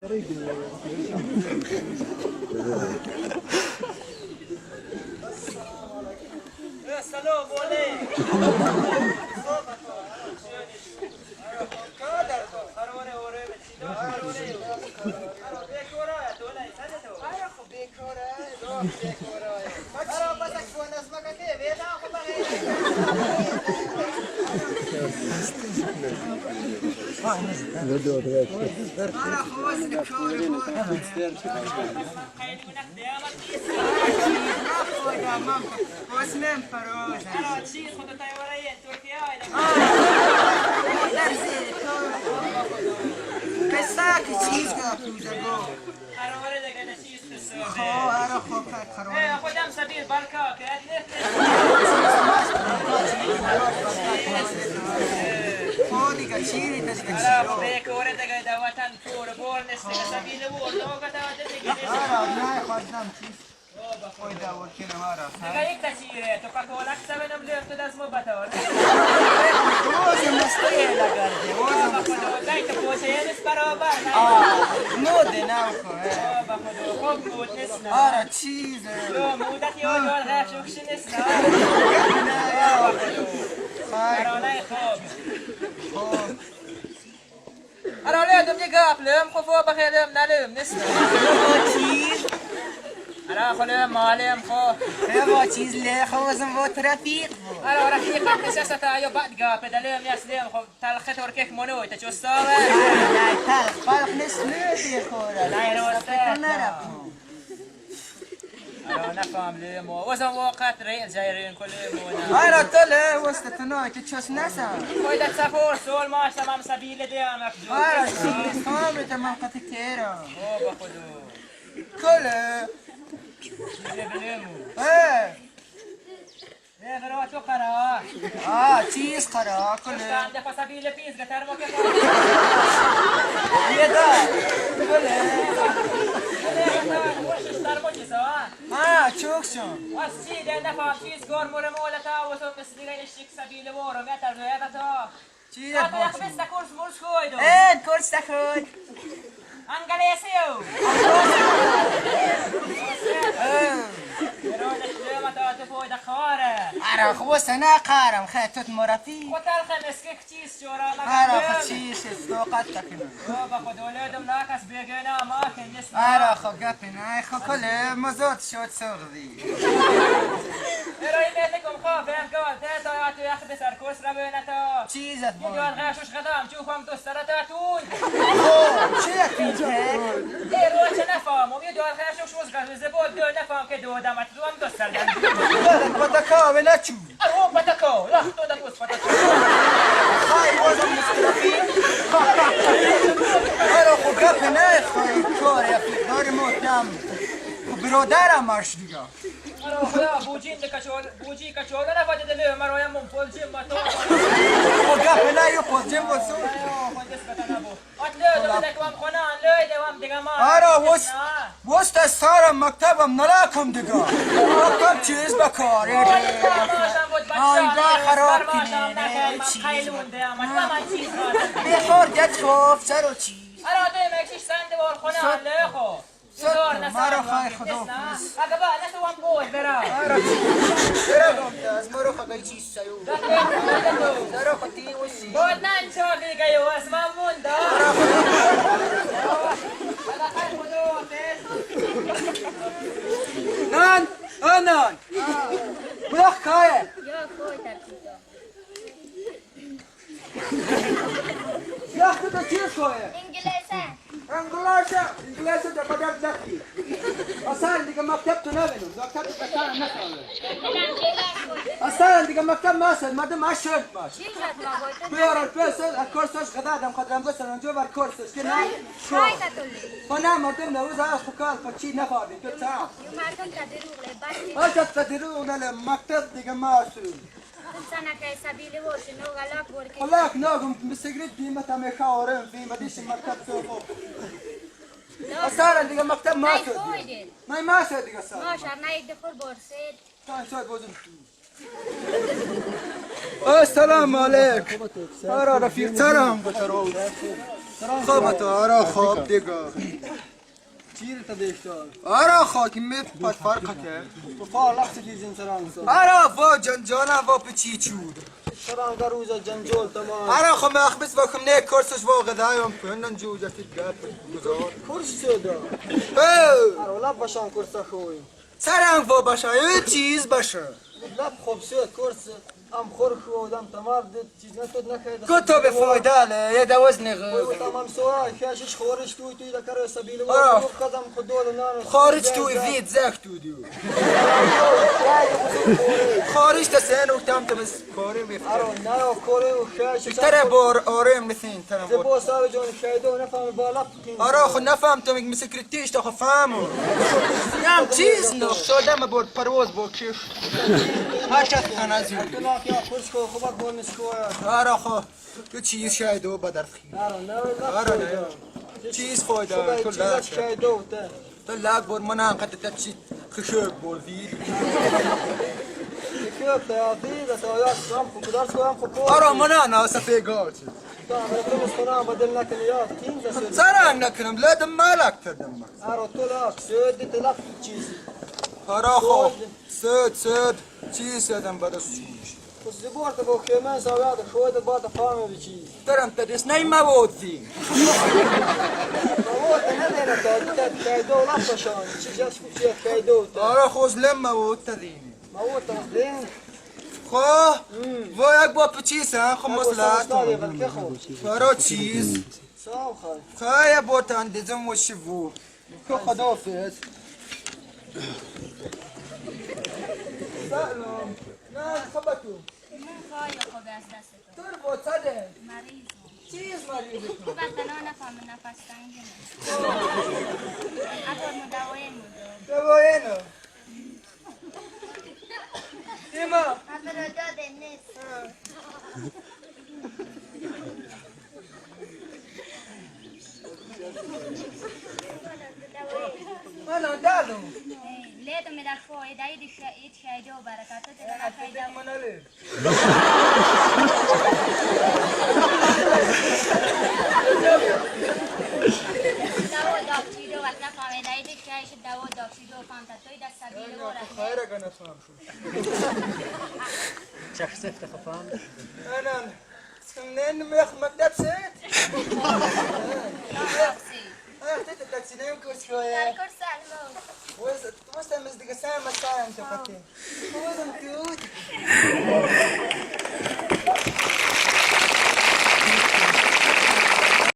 السلام عليكم. خودم سبیل برکا چیز لخوزم و رفیق بود. آره رفیق نشسته یا بعد گپ دلم یسلم خب تلخ ترکیک منو تا چوستا نه تلخ فلخ نیست نودی خوره نه روسته نرفت. آره نفهم لیم وزن وقت ریل جایرین کل مو. آره تله وسط تنای که چوس نسم. خویدت سفر سول ماش تمام سبیل دیم افجو. آره چیز خامر تمام قطع کیرم. او بخدو. کله. ايه چیز قرا كله چوکشون کورس تخوید انگلیسیو آره خوص انا قارم خيتوت مرافي وتلخ مسكك تيس شورا آره خشيش استوقاتك بابا خد ولادم لاكس بيجينا ما كان نسمع آره خو قابنا خو كل مزوت شو تسوغذي راي مالكم خاف يا قال تاتا يعطي ياخذ سركوس ربنا تشيزت بول غاشوش غدام تشوفهم تسرتاتون شو ايه روش نفهم ويدو الغاشوش وزغ زبول دو نفهم كدو دمت دوم تسر بتكا ولا تشو اروح بتكا لا خطو ده توس بتكا هاي وزن مسترفين انا خو قبل خو يا في دار موت دم برادرم ماش دیگه خدا بوجین کچول بوجی کچول نه فاده دل مرویم من پولجیم ما تو خو قبل نه یو پولجیم وسو آره وست سارم مکتبم نلاکم دیگه مکتب چیز بکار آینده خراب کنه بخور گت خوف چرا چیز آره ده مکشش سنده بار خونه لخو مرا خای خدا اگه با نه تو هم بود برا برا از مرا خای چیز سیو درا ختی وسی بود نان چاقی گیو از من مونده نان آنان بلاخ کایه یا خوی ترکیدا یا خود چیز کایه انگلیسه انگلیسه انگلیسه در مدار دخی اصلا دیگه مکتب تو نبینم مکتب تو بکار نخواه اصلا دیگه مکتب ماسد مردم عشق باش بیار البس الكورسش غدا دم خدرم بس انجو بر كورسش که نه فانا مردم نوز از خکال فچی نفهمید تو تا مردم تدروغ بس تدروغ نه مکتب دیگه ماسو والله ناقم بسجريت بيمة مخاورم في مديش المكتب سوفو أصلا دیگه مکتب ما شد نه ما شد دیگه صار ما شد نه یک دفعه برسید تا شد بازم السلام علیکم آره رفیق سلام بترو خوب تو آره خوب دیگه چیر تا دیشتار آرا خاکی می پات فرق که تو لحظه چیزین سران آرا وا جنجالا وا پچی چود سران روز جنجال تمام آرا خو ما اخبس واکم نه کورسش وا غذایم پنن جو جفت گپ گزار کورس سودا آرا لب باشان کورس خوی سران وا باشه چیز باشه لب خوب سود کورس ام خور خو دم تمام چیز نتود نخید كتب فایده له یه دوزن غ تمام سوا خاشش خورش تو تو ذكر سبيل قدم خدول نان خارج تو فيت زاك تو ديو خارج تسين وتم تمس كوري ارو نه كوري وخاش ترى بور اورم مثين ترى بور بو ساوي جون خايدو نفهم بالا ارا خو نفهم تو مسكرتيش تو فهمو نعم تشيز نو شو دم بور پرواز بو كيف هاشت تنازل ارا خو تو چیز شاید بدر خیر ارا نه چیز فایده تو لاک تو لاک بور منان قد تچی خشب بور ویل ارا منان سفيقات سران نكرم لا دم مالك تدمك ارا تو لاک سود تلف چیز ارا خو سود سود چیز دم بدس زبورت بو كمان سواد خود بعد فاهم بچی ترم تدرس ناي ما بودي موت نه نه تا دو لفشان چی جاش چی خیدو ارا خوز لما بود تديني موت تدين خو و یک با چیز خو مسلات ارا چیز خو بورتان دزم و شو خو خدافظ سلام نه خبتو من خواهی خوب از دست تو رو بود مریض چیز مریض تو بدنا نفهم نفس تنگی اگر مدوای مدو دوای نو ایما اگر داده نیست من دادم ليه مدافع إذا يد شيء بركاته تنا خيدا داو داکتیدو وقت فهم إذا يد شيء داو داکتیدو فهم تاتوی دست سبیل ورا خير أنا فهم شو شخص افتخفان أنا منين مخ مكتب سيت أنا حطيت التاكسي نيم كورس شوية كورس وصل مزدق ساعة ما ساعة أنت فاتين وزن